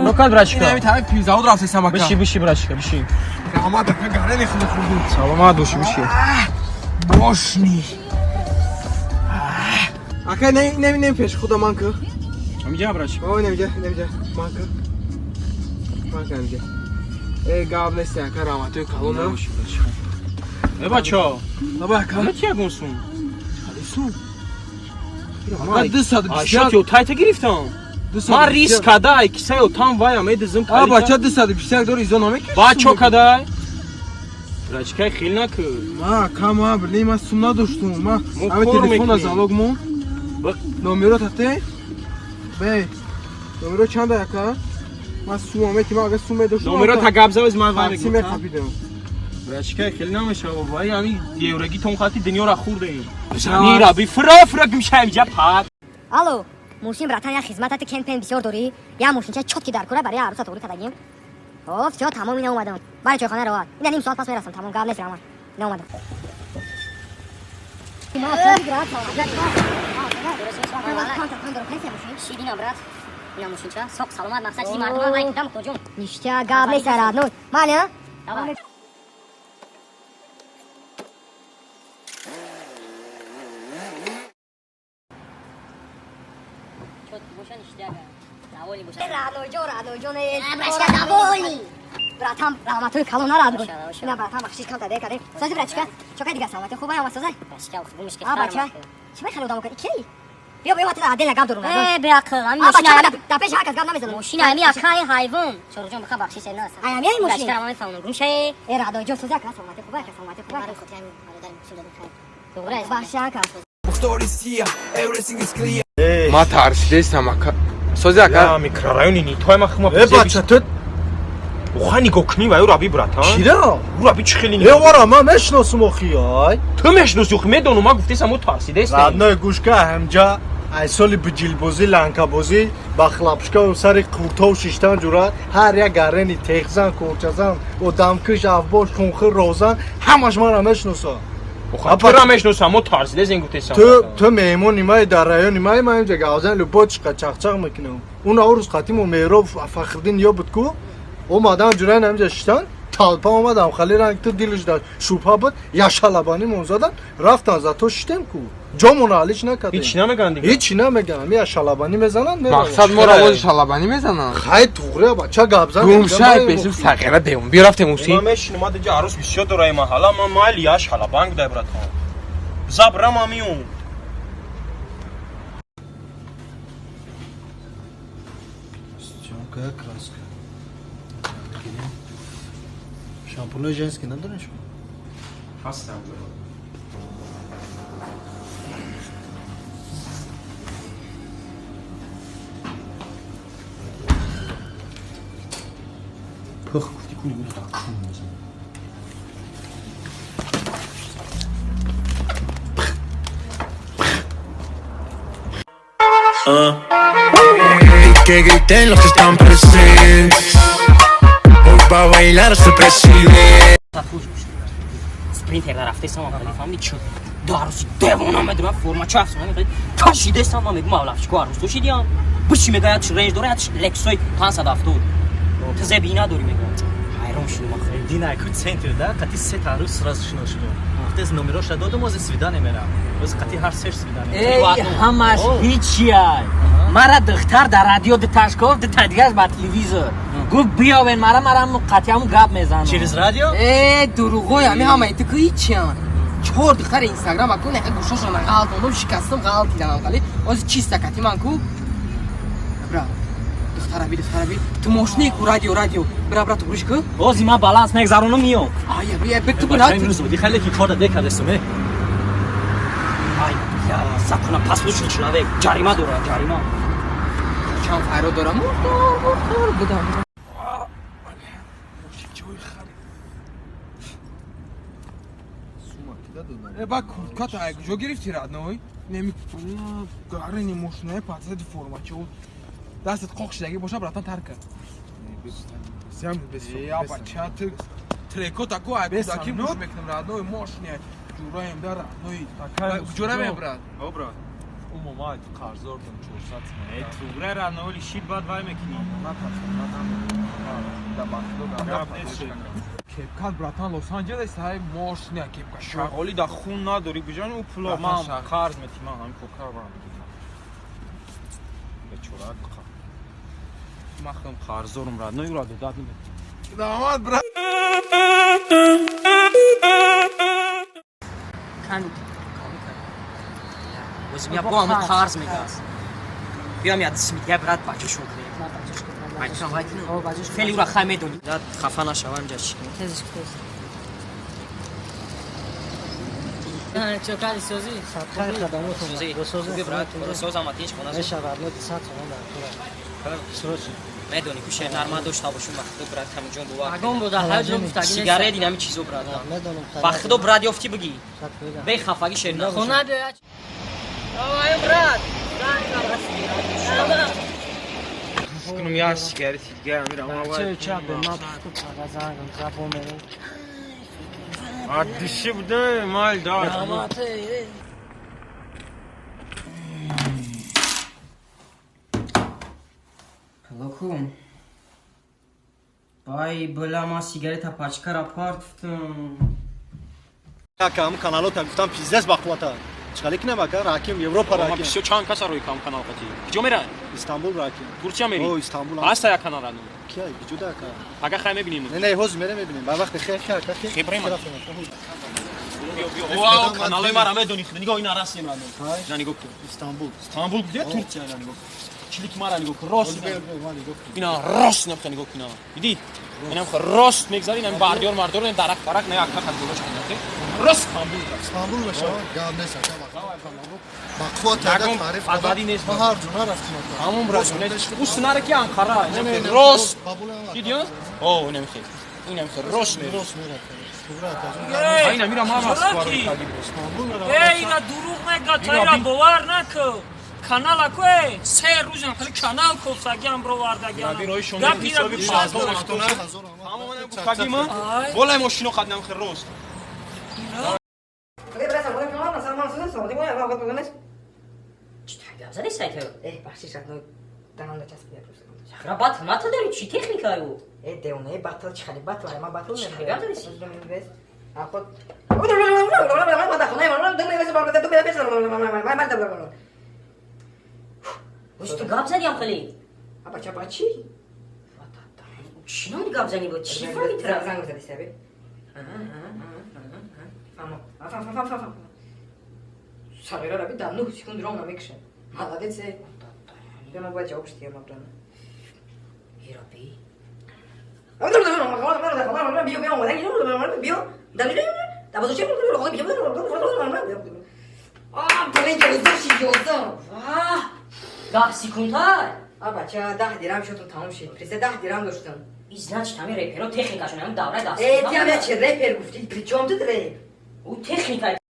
Рокат, братишка. Ин тараф пивзавод рафтесам ака. Биши, биши, братишка, биши. Раҳмат ака, гарани худ хурдум. Саломат боши, биши. Мошни. Ака, не не не пеш худа ман ку. Амиҷа, братишка. О, немиҷа, немиҷа. Ман ку. Ман ку немиҷа. Э, гап нест ака, раҳматои калон. Боши, братишка. Э, бачо. Баба ака. Ама ягон сум? Сум. Ака, 250. Ашот ё тайта гирифтам. Ман риск кадай, киса ё там вая медизм. А бача 251 дор изо намекиш. Бачо кадай. Братишка, хел наку. Ма ака, ма блин, ма сум надоштум. Ма Мо ами кор телефона мекунем. Залог мон. Номеро тате? Бе. Номеро чанда ака? Ма сум аме ки ма ага сум медоштум. Номеро та гап завез ман вай Такси мегум. мехапидем. Братишка, хел намешава, вай ами евраги тон хати дунёра хурдаем. Бизани раби фра фра гумшаем ҷа пат. Алло, мошин, братан, як хизматати кемпен бисёр дорӣ. Як мошинча чётки дар кора барои арӯса тоғрӣ кардагим. О, всё, тамом, ина омадам. Бари чойхона равад. Ина ним соат пас мерасам, тамом, гап нест, раман. Ина омадам. Шидина, брат. Ина мошинча. Соқ, саломат, мақсад чизи мардума лайк дам, Мухторҷон. Ништяк, гап нест, родной. Майли, а? Давай. Чётки боша, ништяк. Довольный боша. Родной ҷон, родной ҷон, э, Братишка, довольный. Братан, раҳматои калон, на, родной. Боша, боша. Ина, братан, бахшиш кам таде кардем. Сози, братишка, чокай дига саломатӣ хуб ама созай. Братишка, гумиш ки А, бача, чӣ мехали одамо кардӣ? Ки? Биё, биё, ма отдельно гап дорум, родной. Э, беақл, ами А, бача, мошина. ма дар пеши ҳар кас гап намезанам. Мошина ами акай ҳайвон. Чоруҷон, биха бахшиш на. Ай, ами ай мошин. Братишка, ман мефаҳмам. Гумшае. Э, родной ҷон, сози ака, саломатӣ хуб ака, саломатӣ хуб ака. Барои хотир ами бародари мошин додем, хайр. Туғра аст. Бахши ака. Ма тарсидестам ака. Сози ака. Я микрорайони нитой ма хума. Э, бача, ту Уха нигоҳ кунӣ вай раби, братан. кира? Раби чӣ хеле Э, нигоҳ. вара ман мешиносум охи, ай. Ту мешиносӣ, охи медонам, ман гуфтесам мо тарсидестем. Родной, гӯшка, ҳамҷа ай соли биҷилбозӣ, ланкабозӣ, ба хлапшкаву сари қуртов шиштан ҷурат, ҳар як гарени техзан, корчазан, одамкиш, авбош, хунхир, розан, ҳамаш мара мешиноса. Уха тура мешиносам, мо тарсидестем гуфтесам. Ту меҳмони май дар райони май, ман инҷа гавзан любой чиқа чақчақ мекунам. Он рӯз қатимо Меҳроб Фахриддин ё буд ку, омадан ҷураин ҳамҷа шиштан, талпа омадам, хали ранг ту дилш дар шубҳа буд, як шалабанӣ мон задан, рафтан зато шиштем ку. Ҷомона алиш накардем. Ҳеч намеган дига. Ҳечи намеган, ами як шалабанӣ мезананд, мераванд. Мақсад мо равози шалабанӣ мезананд. Хай туғрия бача гап зан. Гумшай пешим сақира беум. Биё рафтем усин. Ман мешинам, ма дига арӯс бисёр дораи маҳалла, ман майли я шалабанг дай, братан. Забрам амиюм. Съёмка, краска. Шампунои женский надорем шумо? Ҳастам. Пых гуфти куни гуфта кун мезанам. Y que griten los que están presentes. Hoy va a bailar hasta el presidente. Спринтер дар рафтесам, хали фаҳмидӣ чӣ? Ду арӯси девона медонам, формача афсона мехоҳӣ кашидесам, ман мегум авлафчико арӯсто шидиям. Биши мега як рейнж дора, як лексой 570. Ту зеби надорӣ мега. Ҳайрон шудам ахи. Дина ку центр да қати се та арӯс сразу шинос шудем. Гуфтес номероша додам, ози свидание мерам. Ози қати ҳар сеш свидание. Эй, ҳамаш ҳичияй. Мара духтар дар радио дуташ гуфт, дута дигараш ба телевизор. Гуфт биёвен мара қатиаму гап мезанам. Через радио? Э, дурӯғой, ами ҳамаи ту ку ҳичиян. Чор духтари инстаграм аку неха гӯшошона ғалтондум, шикастам, ғалтиданам қали. Ози чиста кати ман ку. Бра, духтара би, духтара би. Ту мошини ку радио, радио. Бра, бра, ту гӯш ку. Ози ман баланс мегзаронам миём. Ая, бия, бе ту Бача бра. имрӯз буди хеле ки кор даде кардесум, э. Ай, я закона послушный человек. Ҷарима дора, ҷарима. Чанд файро дорам. Мурдор, мурдор будам. Э, ба куртката ай куҷо гирифтӣ, родной? Неми гарини мошинаи патсади формача. Дастат қоқ шидаги боша, братан, тар кар. Сям без. Я бача, ту трекота ку ай кудаки муш мекунам, родной, мошина. Ҷураем да, родной. Куҷора мебрат? О, брат. Умуман қарздор дам 400 сомон. Э, тугре раноли шид бад вай мекунӣ. Гап нест. Кепкат, братан, Лос-Анҷелес ҳай мошина кепка. Шағоли да хун надорӣ, биҷон ӯ пуло ман қарз метӣ, ман ҳамин кокар барам. Бечора қа. Ман худам қарздорум, родной, ӯра додат наметӣ. Раҳмат, брат. Кани. Ози я бо ҳамун қарз мегаз. Биям я дисмития брат бачашон кунем. Хеле ӯра хай медонӣ. Дад хафа нашавам ҷа чӣ. Тезиш тез. Чокари созӣ? Созӣ. Брат, созам атинч хона. Мешавад, но 100 сомон дар тура. Срочно. Медонӣ ку шер нарма дошта бошум, ба худо брат ҳаминҷон бовар. Агон буда, ҳар ҷо гуфтагӣ. Сигарет ин ҳамин чизо брат. Ба худо брат ёфтӣ бигӣ. Бе хафагӣ шер на. Хона биё. Ай брат. Кунум я сигарети дигар амирам. Ча ча бе ма пага зангам запо мерем. Аддиши буде мал да. Раҳмат. Локум. Бай, била ма сигарета пачкара партфтум. Акам каналота гуфтам пиздец бақуввата. Чӣ кинам ака раким Европа Ма раким. бисёр чанд каса рӯи кам канал қатӣ. Куҷо мерай? Истанбул раким. Турсия мери? О, Истанбул. Ҳаста як канал радно. Кия биҷуда ака. Ага хай мебинем. Не, не, ҳозир мерем мебинем. Ба вақти хе хе ака хе. Хе брем. Биё, биё. Вау, каналои мара медонӣ. Нигоҳ ина расем радно. На нигоҳ кун. Истанбул. Истанбул где? Турсия на нигоҳ. Чилик мара нигоҳ кун. Рост. Ина Ина рост набха нигоҳ кун. Диди? Инам хо рост мегзари, инам бардиёр мардиёр, инам дарахт барахт, на як хат болош кун. Рост Истанбул. Истанбул мешава, гап нест ака бақувват Ягон ага таъриф фадвадӣ нест. Ма ҳар ҷо нарафтим ака. Ҳамон брат. Ӯ синаре ки Анқара, инам Не, не, рост. қабул Дидӣ? О, инам хе. Инам хе рост мери. Рост мера. Тугра ака. Ина мира ман Москва Истанбул мера. Эй, ира дурӯғ мега, та ира бовар накун. Канала ко э, се рӯзам хали канал кофтагиам бровардагиам. Гап ира гӯш надорам. Гуфтагӣ ма? Болай мошино қаднам хе рост. Чӣ гап задӣ сайта? Э, бахшиш, родной, дананда часпида просто. Ра батл матл дорӣ чӣ техникаю? Э, девона, э, батл чӣ хали батл, ма батл Чӣ гап задӣ? Аход. Оз ту гап задиам хали? Аба ча бачи? Чӣ номи гап занӣ бо? Чӣ фаҳмид тра? Занг задӣ саби. Фаҳмо. Фаҳм, фаҳм, фаҳм. Сағира раби дар 9 секунд ром намекушад. Молодец, э. Бема бояд ҷавоб шудӣ, ма брана. Ираби. Вах! 10 секунда? А бача, 10 дирам шудум тамом шид. Призе 10 дирам доштам. И значит, ҳамин реперо техникашон ҳамин давра 10 Э, ти ҳам як чи репер гуфтӣ? Причём тут реп? Ӯ техника.